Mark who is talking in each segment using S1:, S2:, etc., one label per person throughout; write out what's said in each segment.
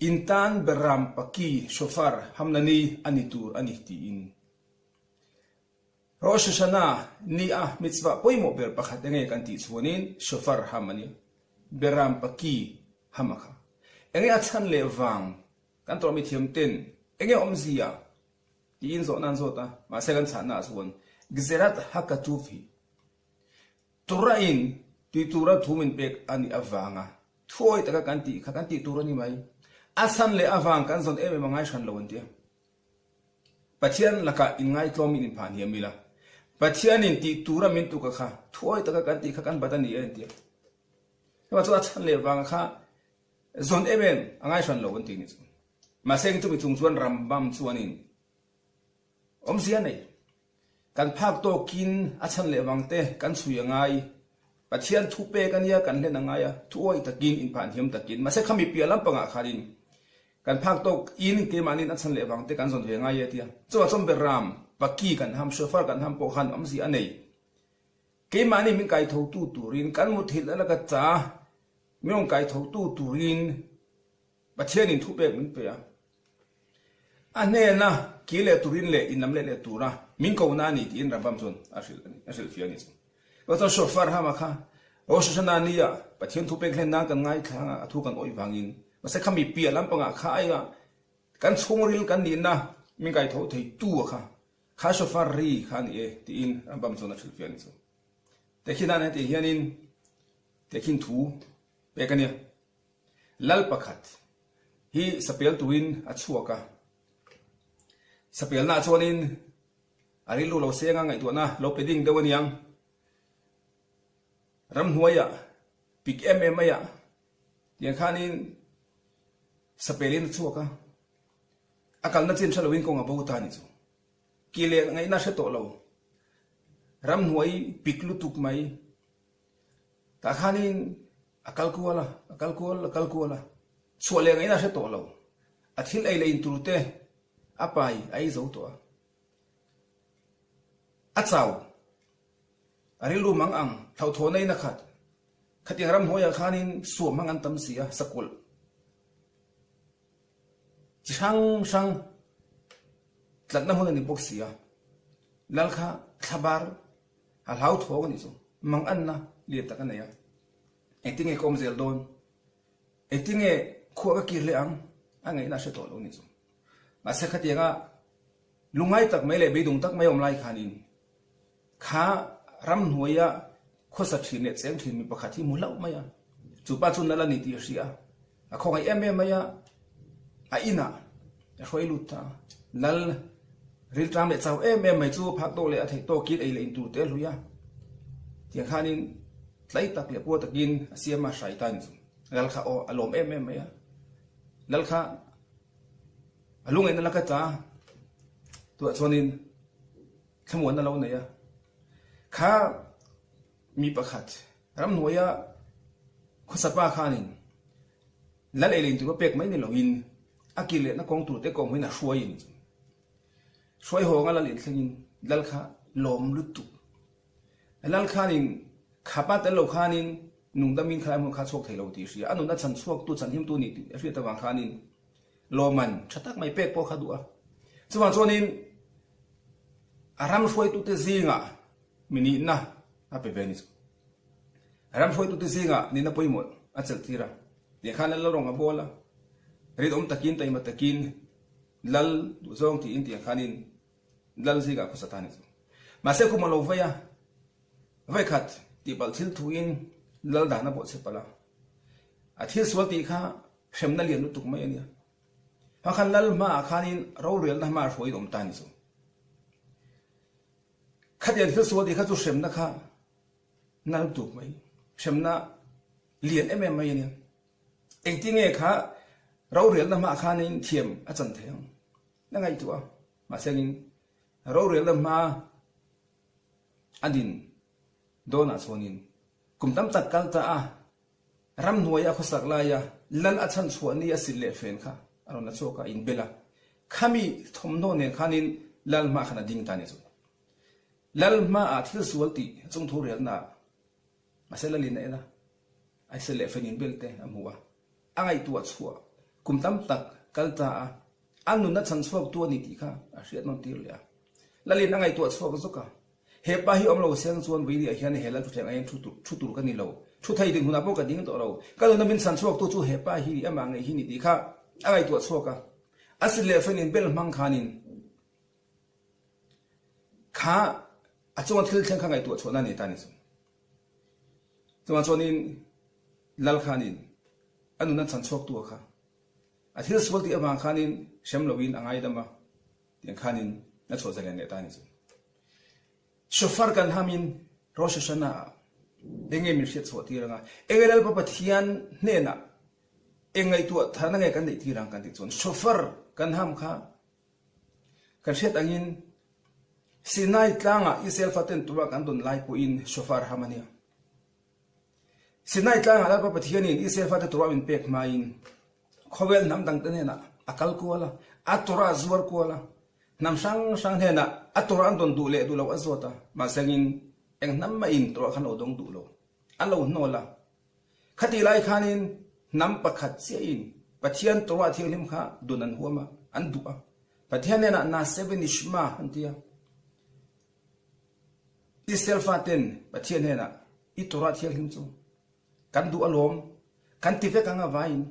S1: In tan Beram paki shofar hamna ni a ni tur a ni tiin. Rosh Hashanah ni a mitzvah pawimawh ber pakhat enge kan tih chuanin shofar ham a ni. Beram paki ham a kha. Enge a chhan leh vang kan tawrh mi thiam ten enge awmzia tiin zawhna an zawt a, mahse kan chhahna ah chuan Gzerat HaKatuv hi Torah in tui tura thu min pek a nih avanga thuawi taka kan tih kha kan tih tur a ni mai. A chhan leh avang kan zawn em em a ngai hran lo an ti a. Pathian lakah inngaitlawmin inphah hniam ila, Pathianin tih tura min tuka kha thuawi taka kan tih kha kan bat a ni e an ti a. Chuvang chuan a chhan leh vanga kha zawn em em a ngai hran lo an ti a ni chu. Mahse chumi chung chuan Rambam chuanin awmzia a nei. Kan phak tawkin a chhan leh vang te kan chhui a ngai. Pathian thu pek a nia kan hlen a ngai a, thu awih takin, inphah hniam takin. Mahse khami piah lampangah khanin kan phak tawk in keimahnin a chhan leh vang te kan zawn ve ngai e tia. Chuvang chuan Beram, Paki kan ham, Shofar kan ham pawh khan awmzia a nei. Keimahni min kaithotu turin kan muthilh a laka cha min rawn kaithotu turin Pathianin thu pek min pe a, a hnena kir leh turin leh inlam leh leh tura min kohna a ni tiin Rambam chuan a hrilh a ni, a hrilh fiah a ni chu. Chuvang chuan Shofar hama kha Rosh Hashanah nia Pathian thu pek hlen nan kan ngaithla a, a thu kan awih vangin mahse khami piah lampangah kha aia kan chhungril kan nihna min kaitho thei tu a kha, kha Shofar ri kha a ni e tiin Rambam chuan a hrilh fiah a ni chu. Tehkhin nan heti hianin tehkhin thu pek a nia. Lal pakhat hi sapel tuin a chhuak a, sapelnaah chuanin a rilru lo seng a, ngaihtuahna lo pe ding deuh a niang. Ramhnuaiah pik em em maiah tiang khanin sapelin a chhuak a, a kalna chin hre loin kawng a bo ta a ni chu. Ki leh ngaihna hre tawh lo, ramhnuai pik lutuk mai Tah khanin a kal kual a, a kal kual, a kal kual a, chhuah leh ngaihna a hre tawh lo. A thil ei leh in tur te a pai a ei zo tawh a. A chau, a rilru mang ang, hlauhthawhna in a khat. Khatiang ramhnuaiah khanin suam hmang an tam si a, sakawlh chi hrang hrang tlatna hmun a ni bawk si a. Lal kha thlabar A hlauthawng a nih chu. Manganna lian tak a nei a. Engtinge ka awm zel dawn? Engtinge khua ka kir leh ang? A ngaihna a hre tawh lo a nih chu. Mahse khatianga lungngai tak mai leh beidawng tak mai a awm lai khanin kha ramhnuaia khawsa thin leh cheng thin mi pakhat hi hmu hlauh mai a. Chu pa chu nal a ni tih a hria a. A khawngaih em em mai a, a inah a hruai lut ta a. Lal rilṭam leh chau em em mai chu phak tawk leh a theih tawkin ei leh in tur te a hlui a. Tiang khanin tlai tak leh puar takin a siam a, hrai ta a ni chu. Lal kha aw a lawm em em mai a. Lal kha a lungaihna la ka tla a, tunah chuanin thlamuanna lo nei a. Kha Mi pakhat ramhnuaia khawsapa khanin lal ei leh intur a pek mai ni loin a kir lehna kawng tur te kawng in a hruai a ni chu. Hruai hawnga lal inthlengin lal kha lawm lutuk. Lal khanin khapa tel lo khanin nungdamin khalai hmun kha chhuak thei lo tih a hria. A nunna chhan chhuaktu chhan himtu ni tih a hriat avang khanin lawman tha tak mai pek pawh kha duh a. Chuvang chuanin a ram hruaitute zingah Mi nihna a pe ve a ni chu. Ram hruaitute zingah nihna pawimawh a chelh tir a, tih khan lal rawng a bawl a, rinawm takin taima takin lal duhzawng tiin tiang khanin lal zingah khawsa ta a ni chu. Mahse kum a lo vei a, vawikhat tihpalh thil thuin lal dan a bawhchhe palh a, a thil sual tih kha hremna lian lutuk mai a nia. Hma khan lal hmaah khanin rorelna hmaah hruaiin awm ta a ni chu. Khatiang thil sual tih kha chu hremna kha na lutuk mai, hremna lian em em mai a nia. Engtin nge kha rorelna hmaah khanin thiam a chan thei ang? Na ngaihtuah a, mahse angin rorelna hma a din dawnah chuanin kum tam tak kal ta a, Ramhnuai a khawsak laia lal a chhan chhuah ni a silh leh fen kha a rawn la chhuak a, inbel a. Khami thawmhnaw nen khanin lal hmaah khan a ding ta a ni chu. Lal hmaah thil sual tih a chung thu relna ah mahse lalin a en a, a silh leh fen inbel te a hmu a, a ngaihtuah chhuah. kum tam tak kal ta a, a nunna chhan chhuaktu a ni tih kha a hriat nawn tir leh a. Lalin a ngaihtuah chhuak zawk a, He pa hi awm lo seng chuan Vawinia hian he lal thutthleng aiin thu tur thu tur ka ni lo. Thu thei ding hunah pawh ka ding tawh lo. Ka nunna min chhan chhuaktu chu he pa hi ni amah ngei hi ni tih kha a ngaihtuah chhuak a. A sit leh fenin bel hmang khanin kha a chunga thil thleng kha ngaihtuah chhuahna a nei ta a ni chu. Chuvang chuanin lal khanin a nunna chhan chhuaktu a kha a thil sual tih avang khanin hrem loin a ngaidam a. Tiang khanin na chhuah zalen leh ta a ni chu. Shofar kan hamin Rosh Hashanah ah enge min hriat chhuah tir anga, enge Lalpa Pathian hnenah eng ngaihtuah tharna nge kan neih tir ang kan tih chuan shofar kan ham kha kan hriat angin Sinai tlangah Israel faten Torah kan dawn lai pawhin shofar ham a nia. Sinai tlangah Lalpa Pathianin Israel fate Torah min pek hmain khawvel hnam dangte hnenah a kal kual a, a Torah a zuar kual a, hnam hrang hrang hnenah a Torah an dawn duh leh duh loh a zawt a, mahsengin eng hnam mahin Torah khan lo dawng duh lo, an lo hnawl a. Khatih lai khanin hnam pakhat chiahin Pathian Torah thianghlim kha dun an huam a, an duh a. Pathian hnenah Naaseh v'nishma an ti a. Israel faten Pathian hnenah i Torah thianghlim chu kan duh alawm, kan ti vek ang a vaiin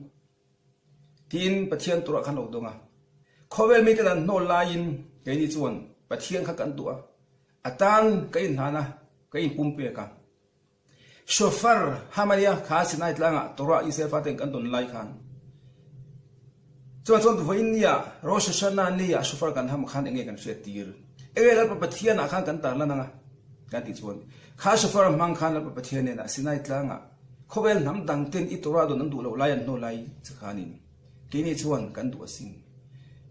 S1: tiin Pathian Torah khan lo dawng a. Khawvel miten an hnawl laiin keini chuan Pathian kha kan duh a, a tan ka inhlan a, ka inpumpek a. Shofar Hamania kha Sinai tlangah Torah Israel faten kan dawn lai khan chuan chuan vawiin nia Rosh Hashanah nia shofar kan ham khan enge kan hriat tir? Enge Lalpa Pathian ah khan kan tarlan anga kan tih chuan kha shofar hmang khan Lalpa Pathian nen ah Sinai tlangah khawvel hnam dang ten i Torah dawn an duh loh lai an hnawl lai che khanin Keini chuan kan duh asin.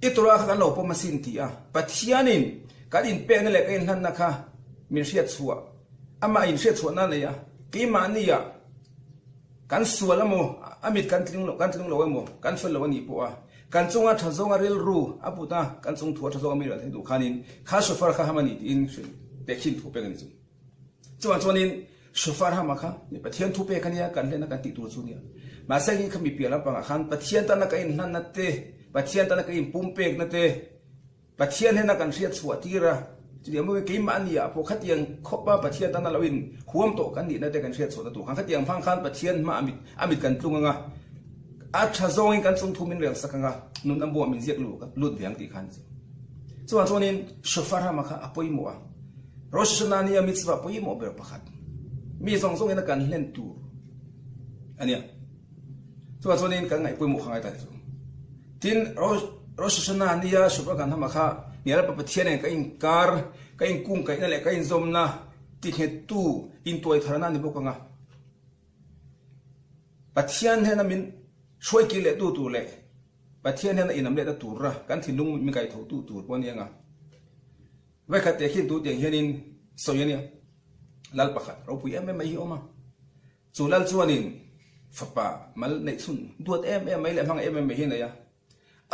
S1: I Torah kha kan lo pawm asin ti a, Pathianin kan inpekna leh kan inhlanna kha min hriatchhuah, amah inhriatchhuahna a nei a, keimahnia kan sual emaw, a mit kan tling lo, kan tling lo emaw, kan fel lo a nih pawh a, kan chunga tha zawnga rilru a put a, kan chung thua tha zawnga mi rel theih duh khanin kha shofar kha ham a ni tiin hrilh pek hin thu pek a ni chu. Chuvang chuanin Shofar hama kha ni Pathian thu pek a nia, kan hlenna kan tih tur chu nia. Mahse hi kha mi piah lampangah khan Pathian tana ka inhlanna te, Pathian tana ka inpumpekna te, Pathian hnena kan hriat chhuah tir a, chutiang bawkin keimahni ah pawh khatiang khawpa Pathian tana lo in huam tawh kan nihna te kan hriat chhuahna tur khan khatiang hmang khan Pathian hma a mit a mit kan tlung anga, a tha zawngin kan chung thu min rel sak anga, nun a buah min ziak lut ve ang tih khan chu. Chuvang chuanin Shofar hama kha a pawimawh a. Rosh Hashanah nia mitzvah pawimawh ber pakhat, mi zawng zawngin a kan hlen tur a nia. Chuvang chuanin kan ngaih pawimawh kha ngai ta chu. Tin, Rosh Hashanah nia Shofar kan hama kha Nialapa Pathian nen ka inkar, ka inkungkaihna leh ka inzawmna tinghettu intuaitharna a ni bawk ang a. Pathian hnena min hruaikir leh tu tur leh Pathian hnena inam lehna tura kan thinlung min kaihthawhtu tur pawh a ni ang a. Vaikhat teh khin tu tiang hianin sawi a nia, Lal pakhat ropui em em mai hi a awm a, chu lal chuanin fapa mal neih chhun duat em em mai leh hmang em em mai hi a nei a,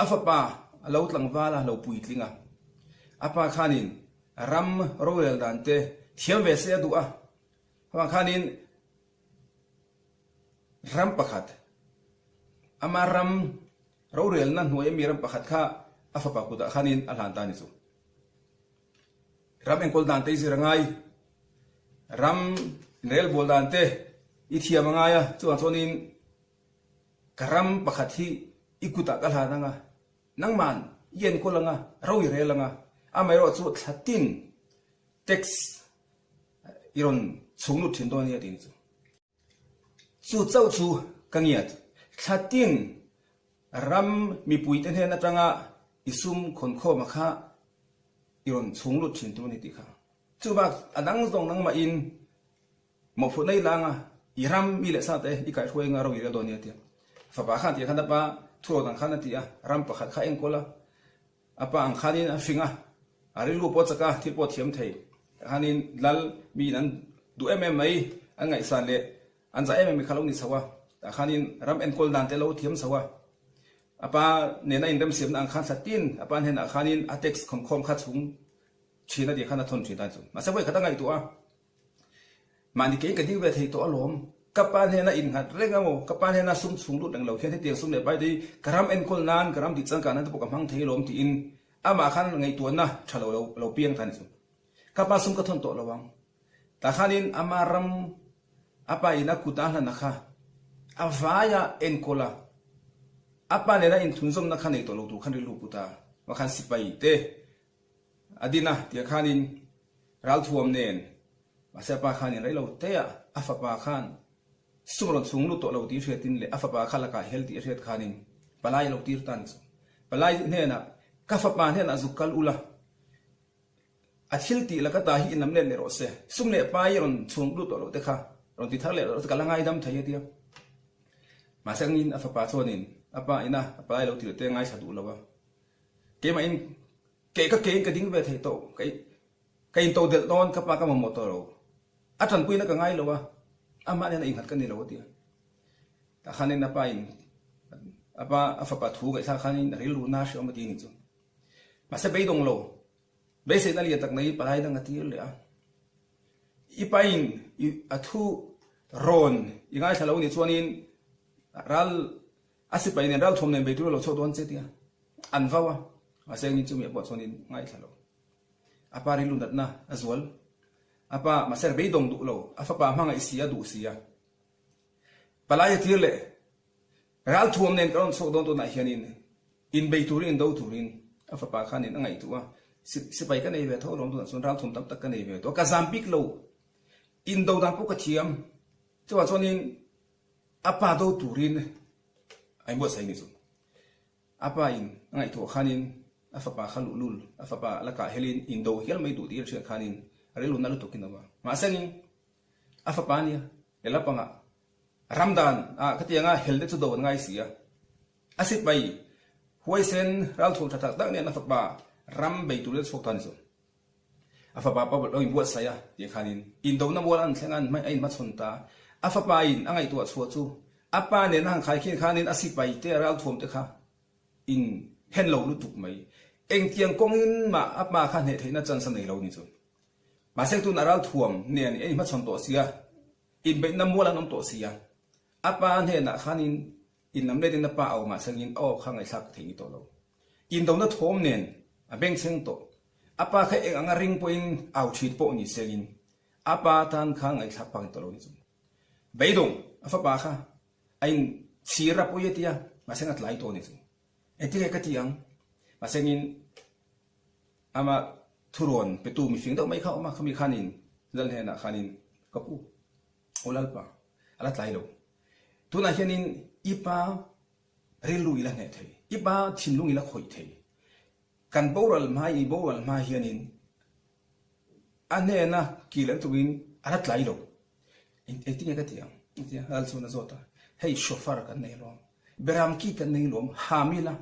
S1: a fapa a lo tlangval a, lo puitling a, a pa khanin ram rorel dan te thiam ve se a duh a, avang khanin ram pakhat ama ram rorelna hnuai ami ram pakhat kha a fapa kutah khanin a hlan ta a ni chu. Ram enkawl dan te i zir a ngai, ram rel bawl dan te i thiam a ngai a, chuvang chuanin ka ram pakhat hi i kutah ka hlan ang a, nangman i enkawl ang a, ro i rel ang a, amaherawh chu thlatin tax i rawn chhung lut thin dawn a nia tih ni chu. Chu chauh chu ka ngiat. Thlatin ram mipuite hnen atanga i sum khawnkhawma kha i rawn chhung lut thin tur a ni tih kha. Chubak a dang zawng nangmahin mawhphurhna i la anga i ram mi leh sa te i kaihhruai anga ro i rel dawn nia tia. Fapa khan tih khan a pa thurawn ang khan a ti a, ram pakhat kha enkawl a, A pa ang khanin a hring a, a rilru pawh chak a, thil pawh thiam thei. Tah khanin lal miin an duh em em mai, an ngaihsan leh an zah em em mai kha lo ni chho a. Tah khanin ram enkawl dan te lo thiam chho a. A pa nena inremsiamna ang khan thlatin a pa hnenah khanin a tax khawmkhawm kha chhung thin a tih khan a thawn thin ta chu. Mahse vawi khat a ngaihtuah a, mahni keiin ka ding ve thei tawh alawm. Ka pa hnena innghat reng emaw, ka pa hnena sum chhung lut reng lo hian hetiang sum leh pai te hi ka ram enkawl nan, ka ram tih changkah nan te pawh ka hmang thei alawm tiin amah khan ngaihtuahna tha lo lo piang ta a ni chu. Ka pa sum ka thawn tawh lo ang. Tah khanin ama ram a pa in a kut a hlan a kha a vai a enkawl a, a pa nena inthunzawmna kha nei tawh lo tur khan rilru put a, mah khan sipai te a din a tiang khanin ralthuam nen mahse a pa khanin rei lo te ah a fapa khan sum rawn chhung lut tawh lo tih hriatin leh a fapa kha lakah hel tih a hriat khanin palai a lo tir ta a ni chu. Palai hnenah ka fapa hnenah zuk kal ula A thil tih laka ta hi inlam let leh rawh se. Sum leh pai i rawn chhung lut tawh loh te kha rawn ti thar leh rawh se ka la ngaidam thei a tia. Mahse angin a fapa chuanin a pa ina a palai lo tirh te ngaithla duh lo a. Keimahin ke ka kein ka ding ve thei tawh ka in to delh dawn ka pa ka mamawh tawh lo. A tanpuina ka ngai lo a, amah nena innghat ka ni lo a tia. Tah khanin a pa in a pa a fapa thu ngaihthlak khanin a rilru na hreawm a ti ni chu. Mahse beidawng lo. Beiseina lian tak nei palai dang a tir leh a. I pain i a thu rawn i ngaithla lo nih chuanin ral a sipai nen ral thawm nen bei tur a lo chhuak dawn che tia an vau a. Mahse engin chumi a pawh chuanin ngaithla lo. A pa rilru natna a zual. A pa mahse beidawng duh lo. A fapa hmangaih si a duh si a. Palai a tir leh. Ralthuam nen ka rawn chhuak dawn tunah hianin inbei turin indo turin a fapa khanin a ngaihtuah a, sipai ka nei ve tho alawm tunah chuan ralthuam tam tak ka nei ve tawh a, ka zam bik lo, indo dan pawh ka thiam, chuvang chuanin a pa do turin a inbuatsaih a ni chu. A pa in a ngaihtuah khanin a fapa kha luhlul, a fapa lakah helin indo hial mai duh tih a hriat khanin a rilru na lutukin a awm a, mahsengin a fapa ania lehlam pangah Ram dan ah khatianga hel te chu do an ngai si a. A sipai huaisen ralthuam tha tak tak nen a fapa ram bei tur in a chhuak ta a ni chu. A fapa pa lo inbuatsaih a tih khanin indona mual an thleng a an a inhmachhawn ta. A fapa in a ngaihtuah chhuah chu a pa nen a han khai khin khanin a sipai te ralthuam te kha in hen lo lutuk mai. Engtiang kawngin mah a pa kha hneh theihna chance a nei lo ni chu. Mahse tunah ralthuam nen a inhmachhawn tawh si a. Inbeihna mual an awm tawh si a, a pa hnenah khanin inlam letin a pa a awmah changin a aw kha ngaihthlak thei ni tawh lo. Indona thawm nen a bengchheng tawh. A pa kha eng anga ring pawhin au thit pawh ni sengin a pa tan kha ngaihthlak phak ni tawh lo ni chu. Beidawng a fapa kha a inchhir a pawi a tia, mahse a tlai tawh ni chu. Engtin nge ka ti ang? Mahsengin Amah thurawn petu mifing deuh mai kha a awm a, khami khanin Lal hnenah khanin ka pu, aw Lalpa, a la tlai lo. Tunah hianin i pa rilru i la hneh thei, i pa thinlung i la khawih thei. Kan boral hma, i boral hma hianin a hnena kil an tumin a la tlai lo. Engtin nge ka ti ang? A ti a, Lal chuan a zawt a, hei shofar kan nei alawm, beram ki kan nei alawm, ham ila,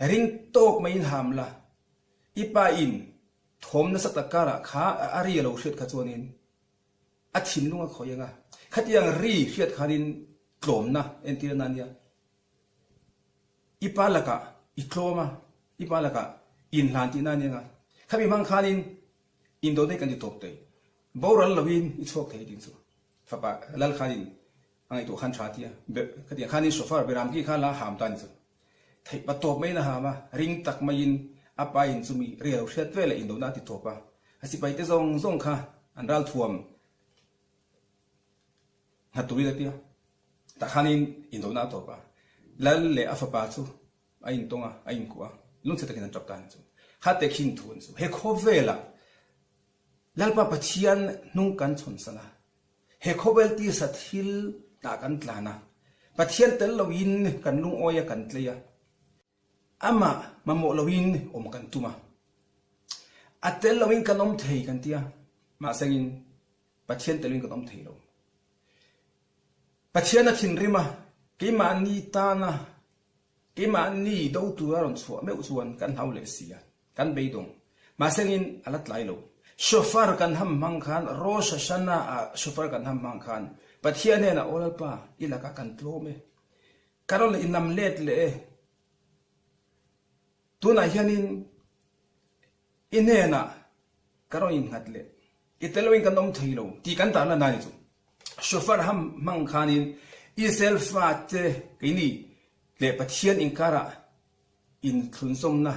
S1: Ring tawk maiin ham la, i pa in thawm nasa tak karah kha a ri a lo hriat kha chuanin a thinlung a khawih ang a, khatiang ri hriat khanin tlawmna entir na ania. I pa lakah i tlawm a, i pa lakah inhlan tihna ania ang a, khami hmang khanin indawhna hi kan ti tawp thei, boral loin i chhuak thei tih chu fapa lal khanin A ngaihtuah khan tha tia khatiang khanin shofar beram ki kha la ham ta ni chu. Theih pa tawp maiin a ham a, ring tak maiin a pa in chumi ri a lo hriat ve leh indona a ti tawp a. A sipai te zawng zawng kha an ral thuam nghat turin a ti a. Tah khanin indona a tawp a. Lal leh a fapa chu a intawng a, a inkuah a, lungchhe takin an tap ta ni chu. Kha tehkhin thu an chu. He khawvelah Lalpa Pathian hnung kan chhawn san a. He khawvel tisa thil ah kan tlan a, Pathian tel loin kan lungawi a kan tlei a, amah mamawh loin awm kan tum a, a tel loin kan awm thei kan ti a, mahsengin Pathian tel loin kan awm thei lo. Pathian a thinrim a, keimahni tana Keimahni do tur a rawn chhuah meuh chuan kan hlau leh si a, kan beidawng. Mahsengin a la tlai lo. Shofar kan ham hmang khan, Rosh Hashanah ah shofar kan ham hmang khan, Pathian hnenah, Aw Lalpa, i lakah kan tlawm e. Ka rawn i nam let leh e. Tunah hianin i hnenah ka rawn innghat leh. I tel loin kan awm thei lo tih kan tarlan a ni chu. Shofar ham hmang khanin Israel fate keini leh Pathian inkarah inthlunzawmna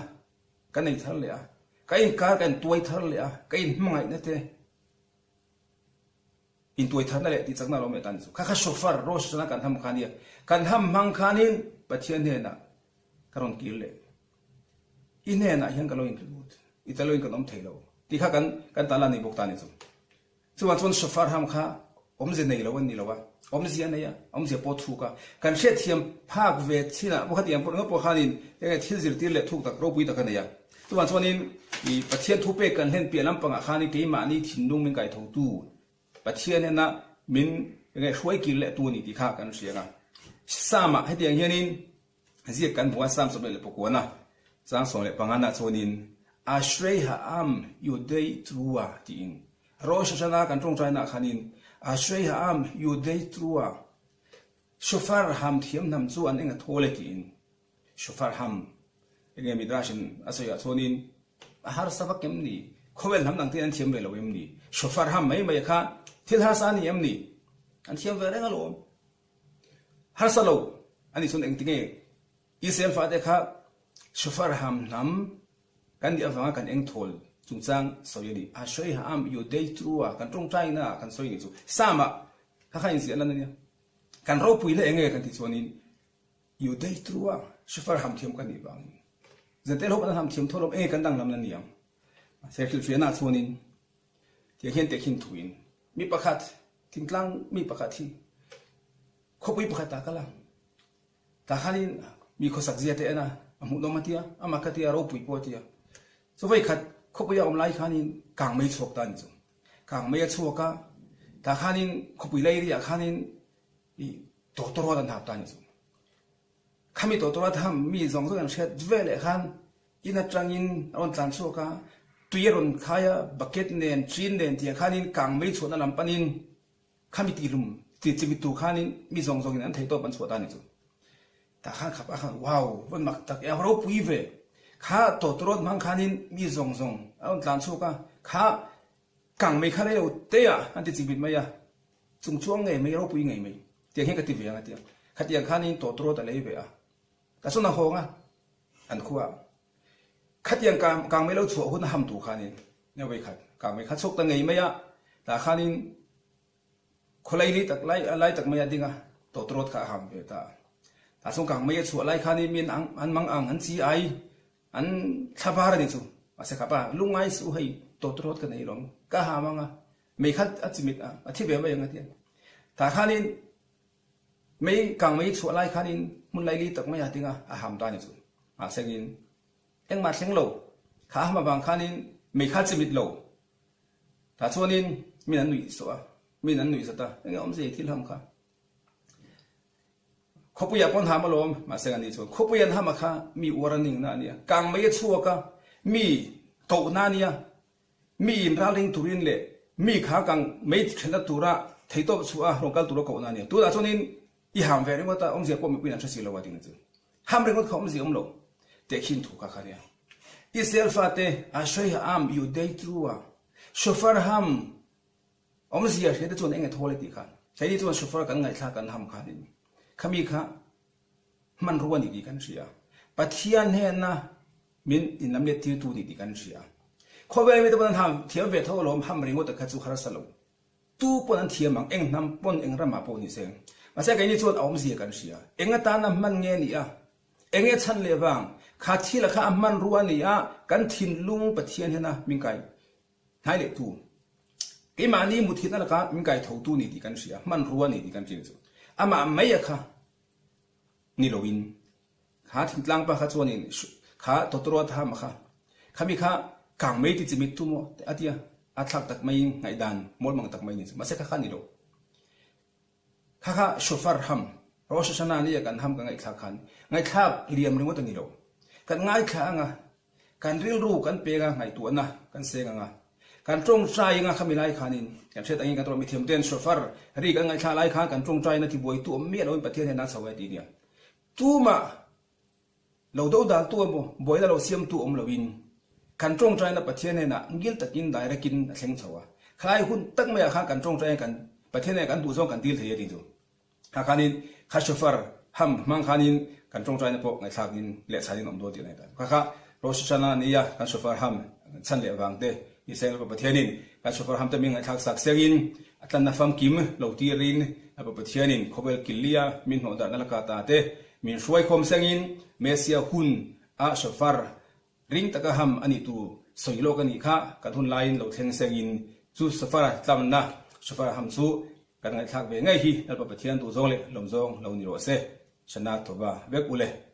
S1: ka nei thar leh a, ka inkar ka intuai thar leh a, ka inhmangaihna te intuai tharna leh tihchakna a lo awm leh ta a ni chu. Kha kha shofar Rosh Hashanah kan ham kha a nia, kan ham hmang khanin Pathian hnenah ka rawn kir leh. I hnenah hian ka lo inhlut, i taloin kan awm thei lo tih kha kan kan tala nei bawk ta a ni chu. Chuvang chuan shofar ham kha awmze nei lo an ni lo a, awmzia a nei a, awmzia pawh thuk a. Kan hriatthiam phak ve chinah pawh khatiang pawh ringawt pawh khanin enge thil zirtir leh thuk tak ropui tak a nei a. Chuvang chuanin i Pathian thupek kan hlen piah lampangah khanin keimahni thinlung min kaithotu Pathian ena min enge hruai kir leh tu a ni tih kha kan hria ang a. Psalm-ah hetiang hianin Ziak kan hmu a, Psalm 119 chang 15 nah chuanin Ashrei ha'am yodei truah tiin Rosh Hashanah kan tawngtainaah khanin Ashrei ha'am yodei truah Shofar ham thiam hnam chu an eng a thawl e tiin Shofar ham enge Midrash in a sawiah chuanin a harsa vak em ni? Khawvel hnam dang te an thiam ve lo em ni? Shofar ham mai mai kha thil harsa a ni em ni? An thiam ve reng alawm. Harsa lo a nih chuan engtinge Israel fate kha Shofar ham hnam kan nih avanga kan engthawl chungchang sawi a ni. Ashrei ha'am yodei trua kan tawngtaina ah kan sawi nih chu Psalm ah kha kha inziah lan a nia. Kan ropui hle enge kan tih chuanin yodei trua Shofar ham thiam kan nih vangin Zentel ho kan ham thiam tho lawm enge kan danglam na niang. Mahse hrilhfiahna ah chuanin tiang hian tehkhin thuin mi pakhat Thingtlang mi pakhat hi khawpui pakhat ah kal a, tah khanin mi khawsak zia te en a, a hmuhnawm a tia, a mak a tia, ropui pawh a tia. Chu vawikhat khawpui a awm lai khanin kangmei chhuak ta a ni chu. Kangmei a chhuak a, tah khanin khawpui lairi ah khanin ih tawtawrawt an hap ta a ni chu. Khami tawtawrawt ham mi zawng zawng an hriat veleh khan In atangin a rawn tlan chhuak a, tui a rawn khai a, bucket nen, chin nen tiang khanin kangmei chhuahna lam panin khami tihlum ti chimit tur khanin mi zawng zawngin an theihtawp an chhuah ta a ni chu. Tah khan khap a khan wow vawn mak tak e a ropui ve. Kha tawtawrawt hmang khanin mi zawng zawng a rawn tlan chhuak a, kha kangmei kha rei lo te ah an ti chimit mai a, chung chuang ngei mai ropui ngei mai tiang hian ka ti ve ang a ti a. Khatiang khanin tawtawrawt a lei ve a. Ka sawn a hawng a, an khua. Khatiang kangmei lo chhuah hun a ham tu khanin ne vei khat kangmei kha chhuak ta ngei mai a, tah khanin khawlai li tak lai lai tak mai a ding a, tawtawrawt kha a ham ve ta. Tah chuan kangmei a chhuah lai khanin mi an an mang ang, an chi ai, an thlabar a ni chu. Mahse kha pa lungngai suh hei tawtawrawt ka nei lawm, ka ham ang a, mei kha a chimit a, a thi ve mai ang a ti a. Tah khanin Mei kang mei chhuah lai khanin hmun laili tak mai a ding a, a ham ta ni chu. Mahsengin engmah thleng lo, kha a ham avang khanin mei kha chimit lo. Tah chuanin min an nuih sawh a, min an nuih zat a, enge awmzia i thil ham kha? Khawpuiah pawn ham alawm, mahseng ani chuan khawpui an ham a kha mi uar a ningna a nia, kang mei a chhuak a, mi kohna a nia, Mi in ralring turin leh mi kha kang mei thenna tura theihtawp chhuah a rawn kal tura kohna a ni. Tunah chuanin i ham ve ringawt a, awmzia pawh mipuiin an hre si lo a tihna chu. Ham ringawt kha awmzia awm lo teh khin thu kha kha nia. Israel fate Ashrei ha'am Yudei trua Shofar ham awmzia hria te chuan enge thawl e tih kha. Keini chuan Shofar kan ngaihthlak kan ham khanin khami kha hmanrua a ni tih kan hria. Pathian hnena Min inlam let tirtu ni tih kan hria. Khawvel mite pawn an ham thiam ve tho alawm, ham ringawt kha chu harsa lo. Tu pawn an thiam ang, eng hnam pawn, eng ramah pawh ni se. Mahse keini chuan a awmzia kan hria. Eng atana hman nge ni a? Enge chhan leh vang? Kha thila kha a hmanrua a ni a, kan thinlung Pathian hian a min kai hnai leh tu. Keimahni muthilhna laka min kai thotu ni tih kan hria, hmanrua ni tih kan hria chu. Amah mai a kha ni loin Kha thingtlang pa kha chuanin kha tawtawrawt ham a kha, khami kha kang mei ti chimit tu maw a ti a, a thlak tak maiin ngaihdan mawlmang tak mai ni chu. Mahse kha kha ni lo. Kha kha shofar ham, Rosh Hashanah nia kan ham ka ngaihthlak khan ngaihthlak liam ringawt a ni lo. Kan ngaithla anga, kan rilru kan peng a, ngaihtuahna kan seng anga, kan tawngtai anga khami lai khanin kan hriat angin kan tawrh mithiam ten shofar ri kan ngaihthlak lai khan kan tawngtaina tibuaitu awm miah loin Pathian hian a chho e ti nia. Tumah lo do daltu emaw, buaina lo siamtu awm loin kan tawngtaina Pathian hnenah ngil takin direct in a thleng chho a. Khalai hun tak maiah khan kan tawngtaina kan. Pathian nen kan duh zawng kan dil thei a tih chu. Kha khanin kha shofar ham hmang khanin kan tawngtaina pawh ngaihthlakin leh chhanin awm dawn tih a ngaihtuah. Kha kha Rosh Hashanah a nia, kan shofar ham chhan leh vang te ni seng Lalpa Pathianin kan shofar ham te min ngaihthlak sak sengin a tlanna famkim lo tirin Lalpa Pathianin khawvel killia min hnawh dahna laka ta te min hruaikhawm sengin Messiah hun a shofar Ring taka ham a nih tur sawi lawk a nih kha kan hun laiin lo thleng sengin chu Safara tlamna Safara ham chu kan ngaihthlak ve ngei hi Lalpa Pathian duhzawng leh lawmzawng lo ni rawh se. Shana Tova vek u le.